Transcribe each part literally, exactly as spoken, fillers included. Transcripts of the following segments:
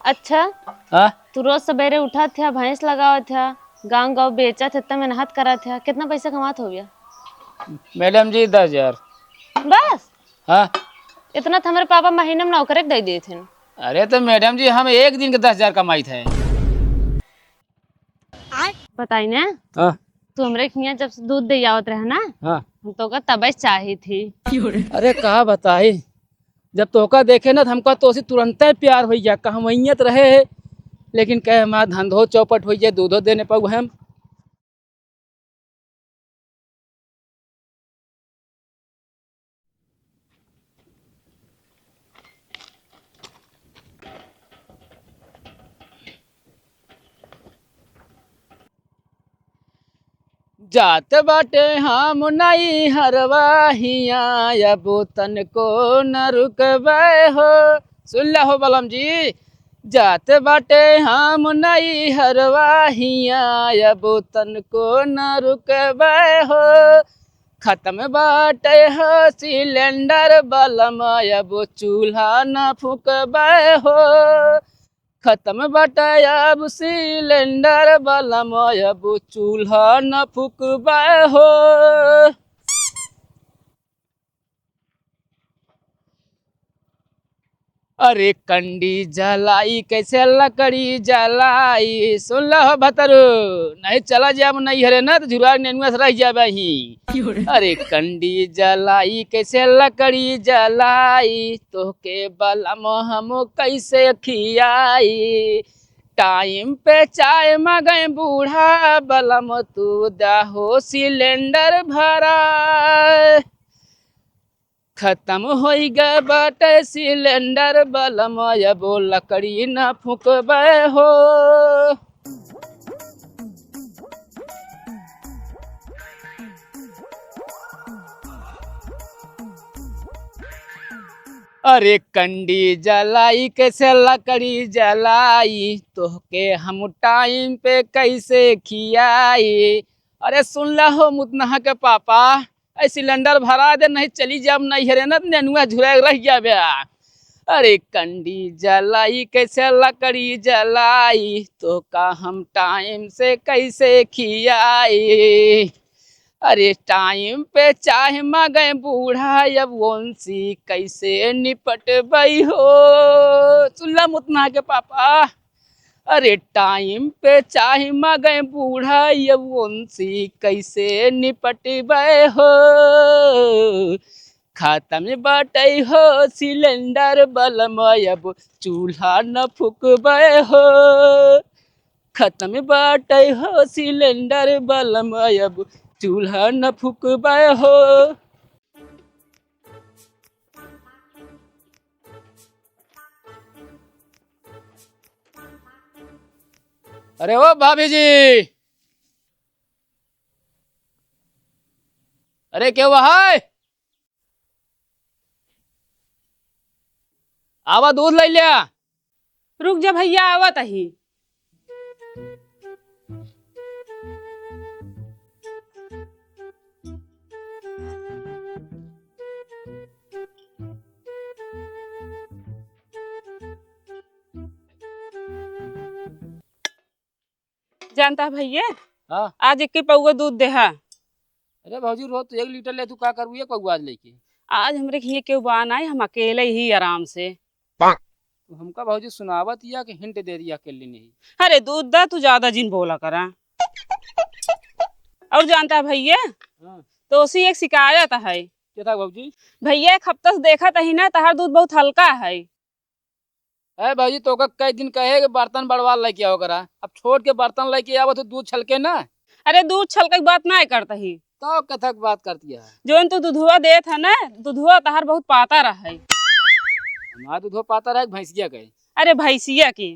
अच्छा, हाँ? तू रोज सबेरे उठत है, भैंस लगावत है, गाँव गाँव बेचत है, इतना मेहनत करत है, कितना पैसा कमात हो गया? मैडम जी, दस हजार। बस? हाँ। इतना तो हमारे पापा महीने में नौकरी के दे देत हैं। अरे तो मैडम जी, हम एक दिन के दस हजार कमाइत है। बताई ना, हाँ। तू हमरे हियाँ जब से दूध दे आवत रहे ना, हाँ। हम तोका तबे चाही थी। अरे का बताई, जब तोका देखे ना तो हमका तोसे तुरंते प्यार होइ गया, कहवैयत रहे है, लेकिन कहे हमार धंधो चौपट होइ गया, दूधो दे न पाऊ हम। जात बाटे हम नैहरवा हियाँ, अब तनको न रुकबै हो। सुन ला हो बलम जी, जात बाटे हम नैहरवा हियाँ, अब तनको न रुकबै हो। खत्म बाटे हो सिलेंडर बलम, अब चूल्हा न फूकबै हो। खत्म बाटे अब सिलेंडर बलम, अब चूल्हा न फूकबै हो। अरे कंडी जलाई कैसे लकड़ी जलाई, सुन लो हो भतरू, नहीं चला जाब नैहरे ना तो झुरा नेनुआ से रह जाबे ही। अरे कंडी जलाई कैसे लकड़ी जलाई, तोहके बलम हम कैसे खियाई। टाइम पे चाय मांगे बूढ़ा बलम तू दहो सिलेंडर भरा। खत्म होई गए बाटे सिलेंडर बलम, अब लकड़ी न फूकबे हो। अरे कंडी जलाई कैसे लकड़ी जलाई, तोहके हम टाइम पे कैसे खियाई। अरे सुन ला हो मुतनहा के पापा, ऐ सिलेंडर भरा दे, नहीं चली जाब नैहरे ना, नेनुआ झुराए रह जाबे। अरे कंडी जलाई कैसे लकड़ी जलाई, तोहका हम टाइम से कैसे खियाई। अरे टाइम पे चाय मांगे बूढ़ा, अब उनसे कैसे निपटबई हो। सुन ला मुतनहा के पापा, अरे टाइम पे चाय मांगे बूढ़ा, अब उनसे कैसे निपटबे हो। खत्म बाटे हो सिलेंडर बलम, अब चूल्हा न फूकबे हो। खत्म बाटे हो सिलेंडर बलम, अब चूल्हा न फूकबे हो। अरे ओ भाभी जी, अरे के हुआ है? आवा दूध ले लिया। रुक जा भैया, आवत ही। जानता है भैया, हाँ। आज एक के पौवा दूध देहा। अरे भौजी, रोज तो एक लीटर ले, तू का करबू एक पौवा आज लेके? आज हमरे हिये केहू बा नाई, हम अकेले ही आराम से। तू हमका भौजी सुनावत या कि हिंट दे दिया अकेले नहीं? अरे दूध दा, तू ज्यादा जिन बोला करा। और जानता है भैया, हाँ। तो उसी एक शिकायत है। क्या था भौजी? भैया एक हफ्ता से देखत ही ना, तहार दूध बहुत हल्का है। ए भौजी, तोका कई दिन कहे कि बर्तन बड़वा लेके आओ करा, अब छोट के बर्तन लेके आवा तो दूध छलके ना। अरे दूध छलके के बात ना करत ही। तो कथक बात करती है? जोन तू दुधवा देत है ना, दुधवा तहार बहुत पातर है। हमार दुधवा पातर है कि भैंसिया के? अरे भैंसिया के।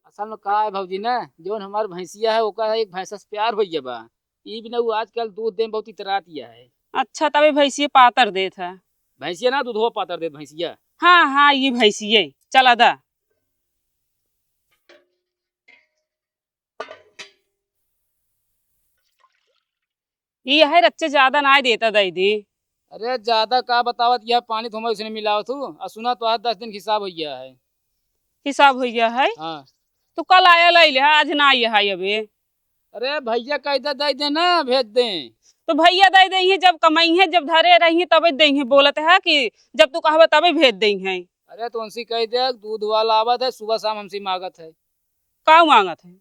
असल में का है भौजी ना, जोन हमार भैंसिया है ओका एक भैंसा से प्यार हो गया बा, ई बिना वो आजकल दूध दे में बहुत इतरात या है। अच्छा, तबे भैंसिया पातर देत है। भैंसिया ना, दूधवा पातर देत भैंसिया। हाँ, हाँ, ये भैंसिया। चला दा। ये है रच्चे ज्यादा ना देता दई दी। अरे ज्यादा का बतावत, यह पानी तो हमारे उसने मिलावत हूँ, और सुना तो आज दस दिन के हिसाब हो गया है। हिसाब होइ गया है। हाँ। तो कल आया लइ ले, आज ना आया है अबे। अरे भइया कहि दे, दइ दे ना, भेज दे। तो भइया दइ देइहैं, जब कमइहैं, जब धरे रहिहैं तबे देइहैं, बोलत है कि जब तू कहबे तबे भेज देइहैं। अरे तो उनसे कहि दे, दूध वाला आवत है, सुबह शाम हमसे मांगत है। का मांगत है?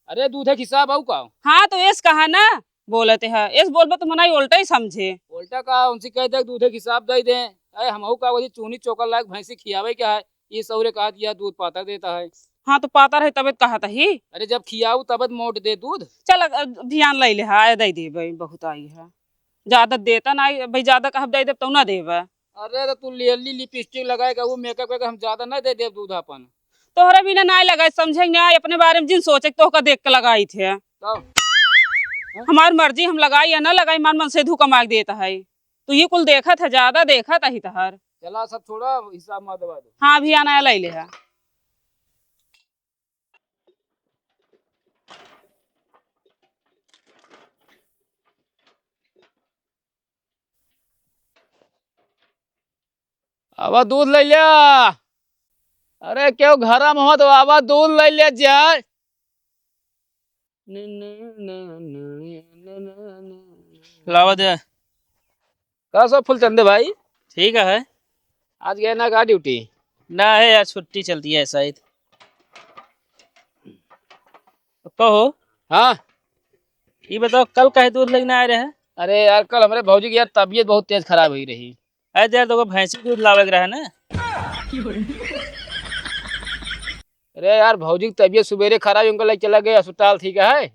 अरे दूध क हिसाब आउ का? हाँ तो एस कहा ना, बोलत है, एस बोलबे तो मनई उल्टा ही समझे। उल्टा का, उनसे कहि दे दूध क हिसाब दइ दे। अरे हमहू का वही चूनी चोकर लायक भैंसी खियावे के है, ई सौरे कहा दिया दूध पातर देता है। हाँ तो पातर है तबे तो कहत ही। अरे जब खियाऊ तबे तो मोट दे दूध। चल, अ, ध्यान लइ ले, हाँ, दइ देबे, बहुत आई है। ज्यादा देता ना, भाई ज्यादा कहब दइ देब तो ना देबे। अरे तो तू लियली लिपस्टिक लगाए के, वो मेकअप करके हम ज्यादा ना दे देब दूध अपन। तोहरे बिना ना लगाई, समझे ना, अपने बारे में जिन सोचे, तोहका देख के लगाई थे। तब? हमार मर्जी, हम लगाई या ना लगाई, मान मन से धू कमा के देता है। तू ये कुल देखत है, ज्यादा देखत है तहर। चला सब छोड़ा, हिसाब मा दवा दो। हाँ, अभी आना लइ ले है। आवा दूध लइ ल्या। अरे केहू घरा में हो तो आवा दूध लइ ल्या जाए। लावा दे। का सब फूलचंदे भाई? ठीक है। आज गए ना का ड्यूटी? ना है यार, छुट्टी चलती है शायद। कहो। हाँ। ये बताओ, कल काहे दूध लेके ना आए रहे? अरे यार, कल हमरे भौजी की यार तबीयत बहुत तेज खराब हुई रही। अरे यार, तो भैंसी दूध लावे के रहे ना। अरे यार, भौजी की तबीयत सुबेरे खराब हुई, उनको लेके चला गए अस्पताल, ठीक है?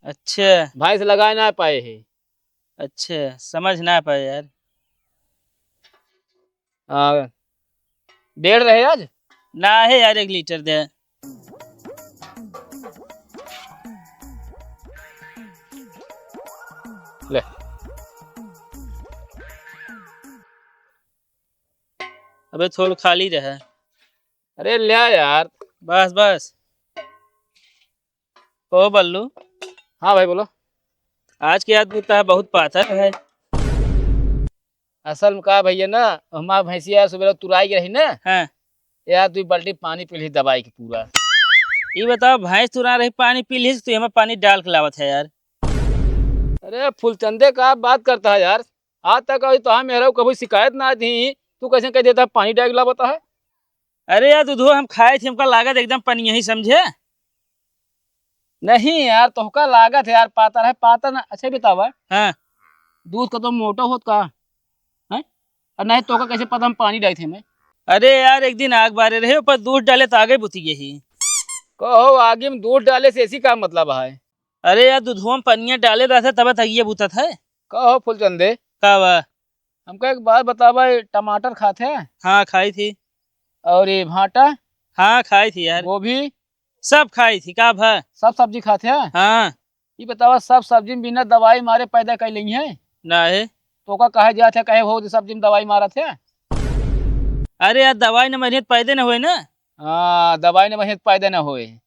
अच्छा। भैंस लगाए ना पाए है। अच्छा, समझ ना पाए यार। हाँ, डेढ़ रहे आज? ना है यार, एक लीटर दे। ले। अबे थोड़ खाली रहे। अरे ले आ यार। बस, बस। ओ बल्लू। हाँ भाई, बोलो। आज के यार दूध तो बहुत पातर है। असल में का भैया ना, हमार भैंसिया सुबह तुराई के रही ना। हाँ। यार, दुई बाल्टी पानी पी ली दबाई के पूरा। ये बताओ, भैंस तुरा रही, पानी पी ली, तू हमें पानी डाल के लावत है यार। अरे फुलचंदे, का बात करता है यार? आज तक अभी तो हम मेहरा कभी शिकायत ना दी, तू कैसे कह देता है पानी डाल के लावत है? अरे यार, दूधो हम खाए थे, हमका लागत एकदम पनिया ही, समझे? नहीं यार, तोहका लागत है यार, पातर है, पातर ना। अच्छा, ये बतावा। हाँ। दूध का तो मोटा होत का, हैं? और नहीं तोहका कैसे पता हम पानी डाले थे मैं? अरे यार, एक दिन आग बारे रहे, ऊपर दूध डाले तो आगे बुती गई। कहो, आगे में दूध डाले से ऐसी का मतलब है? अरे यार, दूधवा में पनिया डाले रहते तब तक ये बुतत है। कहो फुलचंदे। का बा? हमका एक बात बतावा, ये टमाटर खात है? हाँ, खाई थी। और ये भाटा? हाँ, खाई थी यार। गोभी? सब खाई थी, का भा? सब सब्जी खात है? हाँ। ये बतावा, सब सब्जी में बिना दवाई मारे पैदा कर ली है? ना है। तो का कहा जात है, कहे हो सब्जी में दवाई मारत है? अरे यार, दवाई न मारिए तो पैदा न होए ना। हाँ, दवाई न मारिए तो पैदा न होए।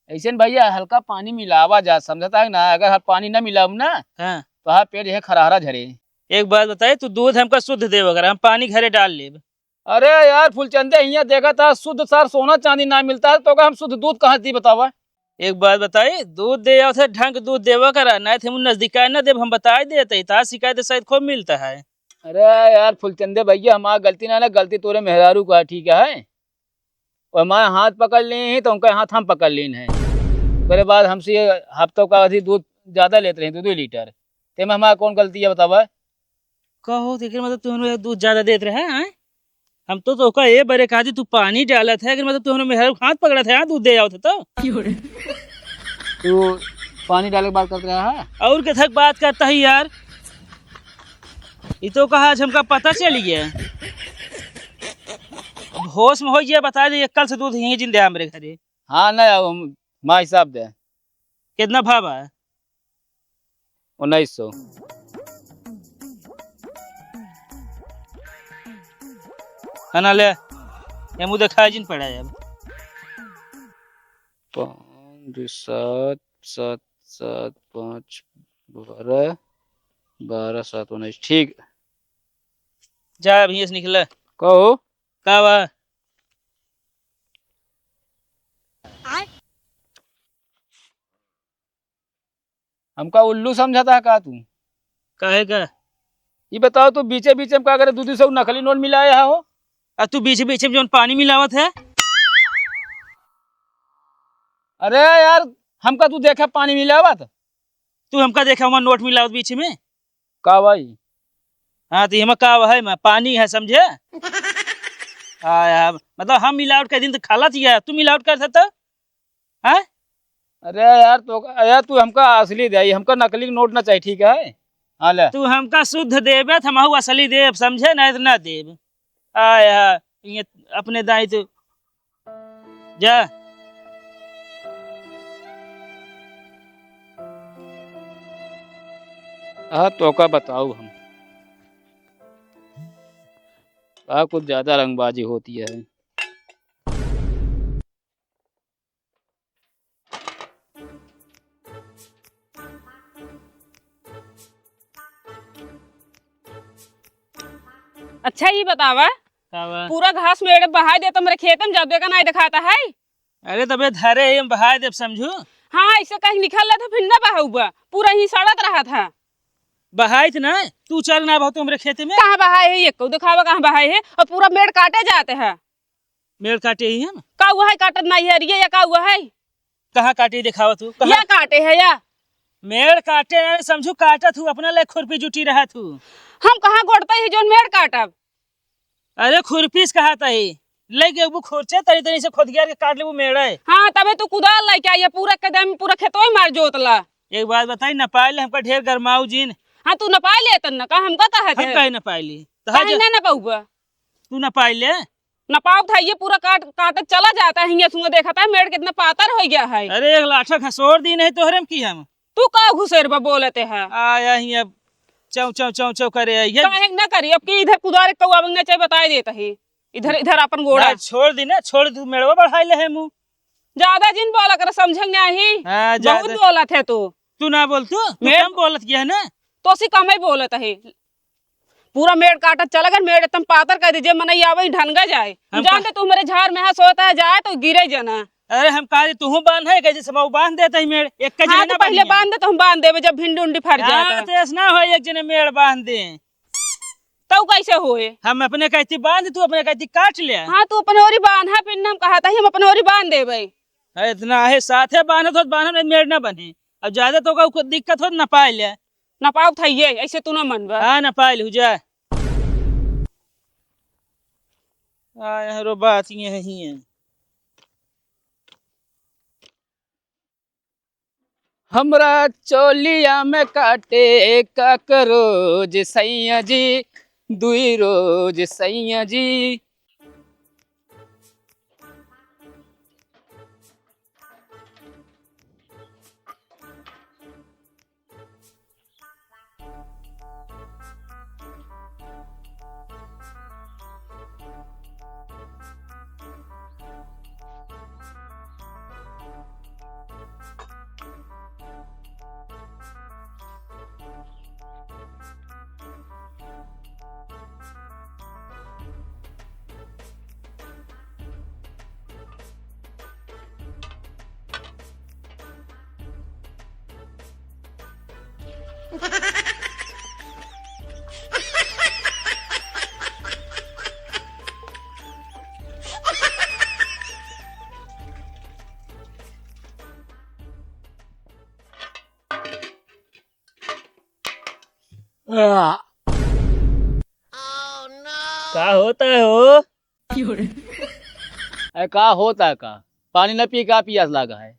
ऐसे न भैया, हल्का पानी मिलावा जा, समझता है ना? अगर हर पानी न मिलाऊ ना, हाँ। तो हर पेट यह खरहरा झरे। एक बात बताई, तू दूध हमका शुद्ध देव, अगर हम पानी घरे डाल लेब। अरे यार फुलचंदे, हियाँ देखा था शुद्ध सार सोना चांदी ना मिलता है, तो का हम शुद्ध दूध कहाँ दी बतावा? एक बात बताई, दूध दे आवत है, ढंग दूध देवा करा, नहीं थे नजदीका न देब, हम बताई देते, तार शिकायत शायद खूब मिलता है। अरे यार फुलचंदे भैया, हमार गलती ना, ना गलती तोरे मेहरारू का, ठीक है? और हमारे हाथ पकड़ लिए हैं, तो उनका हाथ हम पकड़ लेन है। ओकरे बाद हमसे ये हफ्तों का अधिक दूध ज्यादा लेत रहे, दो दो लीटर। ते में हमार कौन गलती है बतावा? कहो, तेकर मतलब तू हमरे दूध ज्यादा देत रहे, हैं? हम तो तोका ए बरे कहा दी, तू पानी डालत है, एकर मतलब तू हमरे मेहरारू के हाथ पकड़त है, हाँ, दूध दे आवत है तो। क्यों रे? तू पानी डाले के बात करत रहा है? और के थक बात करता है यार? ई तो कहा आज हमका पता चल गया। अब होश में हो गया, बता दे, कल से दूध यहीं जिन दे हमरे घरे। हाँ, ना, अब हम, माँ हिसाब दे। कितना भाव है? उन्नीस सौ। है ना, ले। ये मुँह दिखाए जिन पड़ा है अब। पाँच, सात, सात, सात, पाँच, बारह, बारह, सात, उन्नीस। ठीक। जा, अभी से निकले। कहो। का बा? हमका उल्लू समझता है का तू? काहे का? ये बताओ, तू बीचे बीचे में का करे, दू दू सौ नकली नोट मिलाया हो? आ तू बीचे बीचे में जौन पानी मिलावत है? अरे यार, हमका तू देखे पानी मिलावत? तू हमका देखे हमार नोट मिलावत बीच में? का भाई? हाँ, तो एमा का है, मैं पानी है, समझे? हाँ यार, मतलब हम मिलावट कर दिन तो खाला थी यार, तू मिलावट कर सकता? हाँ? अरे यार, तो यार, तू हमका असली दे, हमका नकली नोट ना चाहिए, ठीक है? हाँ, ले। तू हमका शुद्ध देबे, तो हमहू असली देब, समझे? नहीं तो ना देब। आय हा, ये अपने दाई तो जा। हाँ, तो का बताऊ हम, का कुछ ज्यादा रंगबाजी होती है। अच्छा, ई बतावा, का बा? पूरा घास मेड़ बहाई देत, हमरे खेते में जात, देखा नाहीं देखात है। अरे, तबे धरे ही हम बहाई देब, समझू। हाँ, ऐसे कहीं निकल लेत है, फिर ना बहाउबा, पूरा ही सड़त रहत है। बहाइत ना, तू चल ना बहतू हमरे खेते में। कहाँ बहाए है, ये कहू देखावा, कहाँ बहाए है? और पूरा मेड़ काटे जात है। मेड़ काटे ही हम। का हुआ है, काटत नाहीं है, अरे ये या का हुआ है? कहाँ काटे देखावा तू, कहाँ? या काटे है या। मेड़ काटे ना समझू, काटत हूँ, अपना ले खुरपी जुटी रहत हूँ। हम कहाँ गोड़ते ही जौन मेड़ काटब? अरे खुरपी से कहा तही, ले के वो खोचे तनी तनी से खोद गिर के काट ले वो मेड़ है। हाँ, तबे तू कुदाल लेके आई है, पूरा कदम, पूरा खेतवा ही मार जोत ला। एक बात बताई, नपाई ले हमका ढेर गरमाऊ जिन। हाँ, तू नपाई ले तन न, का हमका कहत हम है? काहे नपाई ली? तो काहे हज ना नपाउबा? तू नपाई ले। नपाउब था, ये पूरा काट, काटत चला जाता है, हियाँ सुनो देखता है, मेड़ कितना पातर हो गया है। अरे एक लाठा घसोर दी नहीं तोहरे में की हम। तू का घुसेर बा बोलते है? आया ही अब चौ, चौ, चौ, चौ करे आई है। काहे ना करी, अब की इधर कुदार कौआ बंगना चाहे बताए देता है। इधर, इधर अपन गोड़ा। ना, छोड़ दी ना, छोड़ दी, मेड़वा बढ़ाई ले है मुँह। ज्यादा जिन बोला कर, समझे नहीं। हाँ, बहुत ज्यादा। बोलत है तू। तू ना बोल तू, तू मेड़ कम बोलत किया है ना? तो सी कम ही बोलत है। पूरा मेड़ काटत चला गए, मेड़ एकदम पातर कर दीजिए, मनई आवे ढनगा जाए। हम जानते तू हमारे झाड़ में हंस होता है, जाए तो गिरे जना। अरे हम कहा तू बांध है, कैसे सब बांध देता ही मेड़, एक का हाँ, जगह तो ना पहले बांध दे तो हम बांध देबे, जब भिंडी उंडी फट जाए हाँ, तो। तो ऐसा ना हो, एक जने मेड़ बांध दे। तउ कैसे होए? हम अपने कहती बांध, तू अपने कहती काट ले। हाँ, तू अपने ओरी बांध, हाँ, फिर हम कहा था, हम अपने ओरी बांध देबे। अरे इतना है, साथे बांधत होत, बांधत नहीं, मेड़ ना बने। अब ज्यादा तो का दिक्कत होत, नपाई ले। नपाउब था ये, ऐसे तू ना मनबा। हाँ, नपाई ले, जा। आय हरो बात ये ही है। हमरा चोलिया में काटे काकरोज सैया जी, दुई रोज सैया जी। का होता है हो? अरे का होता है का? पानी न पी का, पियास लागा है।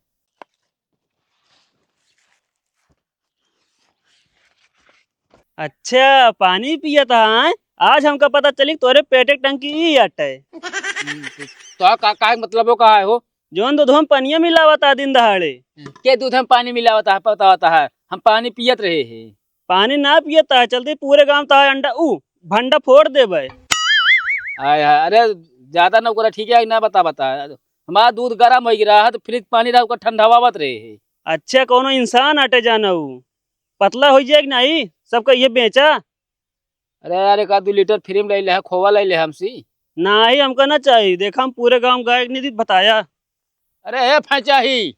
अच्छा, पानी पियत है? आज हमका पता चली तोरे पेटे के टंकी ई अटे। हम्म, तो, तो का, का मतलब हो, का है हो? जौन दूध में पनिया मिलावत है दिन दहाड़े। के दूध में पानी मिलावत है, पता होता है? हम पानी पियत रहे हैं। पानी ना पियत है, चलते पूरे गांव तहार अंडा ऊ भंडा फोड़ देबे। हाय हाय, अरे ज्यादा ना ओकरा ठीक है, ना बता बता। हमारा दूध गरम हो गया है, तो फ्रिज पानी रहा, ओकर ठंडावावत रहे है। अच्छा, कोनो इंसान आटे जाना ऊ, पतला हो जाए कि नहीं, सबका ये बेचा। अरे यार, एक आध दो लीटर फ्री में ले ले, खोवा ले ले हमसे। नहीं, हमका ना चाहिए। देखा, हम पूरे गांव गाय के नहीं बताया। अरे हे फैचाही,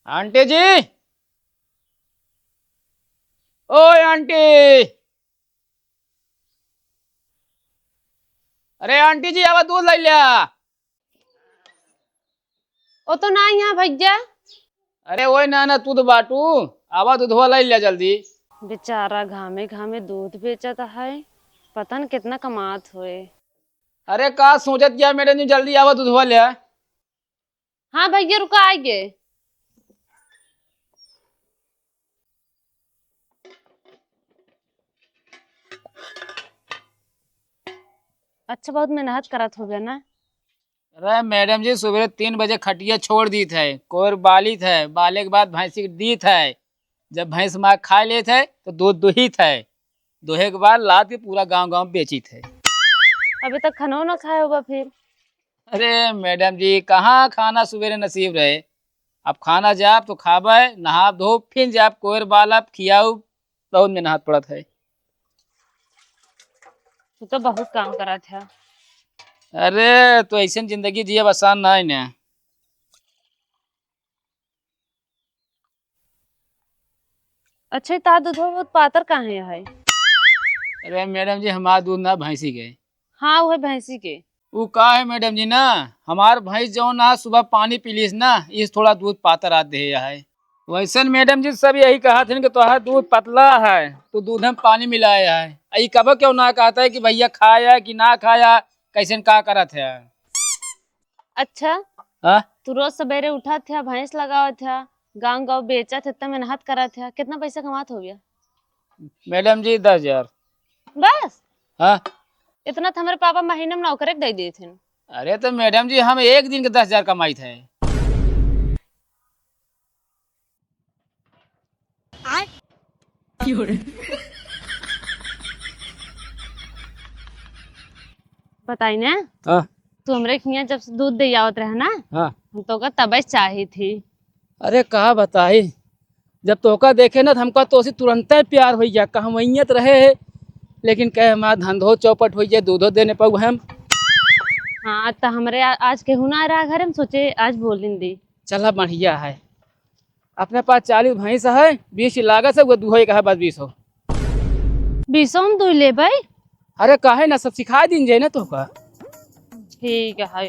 आंटी जी, ओए आंटी, अरे आंटी जी, आवा दूध लाई ल्या। ओ तो ना यहाँ भैया। अरे ओए ना ना, तू तो बाटू, आवा दूधवा लाई ल्या जल्दी। बेचारा घामे घामे दूध बेचत है, पता न कितना कमात होए। अरे का सोचत क्या मैडम जी, जल्दी आवा दूधवा ल्या। हाँ भैया, रुका, आइगे। अच्छा, बहुत मेहनत करत होबे ना? अरे मैडम जी, सुबेरे तीन बजे खटिया छोड़ दीत है, कोयर बालित है, बाले के बाद भैंसी के दीत है। जब भैंस माँ खा लेत है तो दूध दुहित है, दोहे के बाद लाद के पूरा गांव गांव बेचित है। अभी तक खानो ना खाए होगा फिर? अरे मैडम जी, कहाँ खाना सुबेरे नसीब रहे। अब खाना जाब तो खाबे, नहाब धोब, फिर जाब कोयर बालब, खियाउब, बहुत मेहनत पड़त है। तू तो बहुत काम करत है। अरे तो ऐसन जिंदगी जियब आसान ना है ना। अच्छा, ई तार दूधवा बहुत पातर काहे है? अरे मैडम जी, हमार दूध ना भैंसी के। हाँ, उहे भैंसी के। उ का है मैडम जी ना, हमार भैंस जौन ना सुबह पानी पी लीस ना, इस थोड़ा दूध पातर आ दे है। वैसन मैडम जी सब यही कहत हन कि तोहार दूध पतला है, तू दूध में पानी मिलाए है। आ ई कबो क्यों ना कहत है कि भैया खाया कि ना खाया, कैसन का करत है। अच्छा, हाँ? तू रोज सवेरे उठत है, भैंस लगावत है, गाँव गाँव बेचत है, इतना मेहनत करत है, कितना पैसा कमात हो गया? मैडम जी, दस हजार। बस? हाँ। इतना तो हमारे पापा महीने में नौकरी के दे देत हैं। अरे तो मैडम जी, हम एक दिन के दस हजार कमाइत है। बताई ना, हाँ। तू हमरे खिया जब से दूध दे आवत रहे ना, हाँ। हम तोका तबे चाही थी। अरे का बताई, जब तोका देखे ना तो हमका तोसे तुरंते प्यार होइ गया। कहवैया तो रहे है, लेकिन कहे हमार धंधो चौपट होइ जाए, दूधो दे न पाऊ हम। हाँ, तो हमरे आ-, आज केहू ना रहा घर में, सोचे आज बोलिन दी। चला बढ़िया है, अपने पास चालीस भैंस है, बीस ही लागत है, वो दुहै का है बस बीस हो। बीसों में दुह लेबै। अरे काहे ना, सब सिखाइ दीन जाए ना तोका। ठीक है।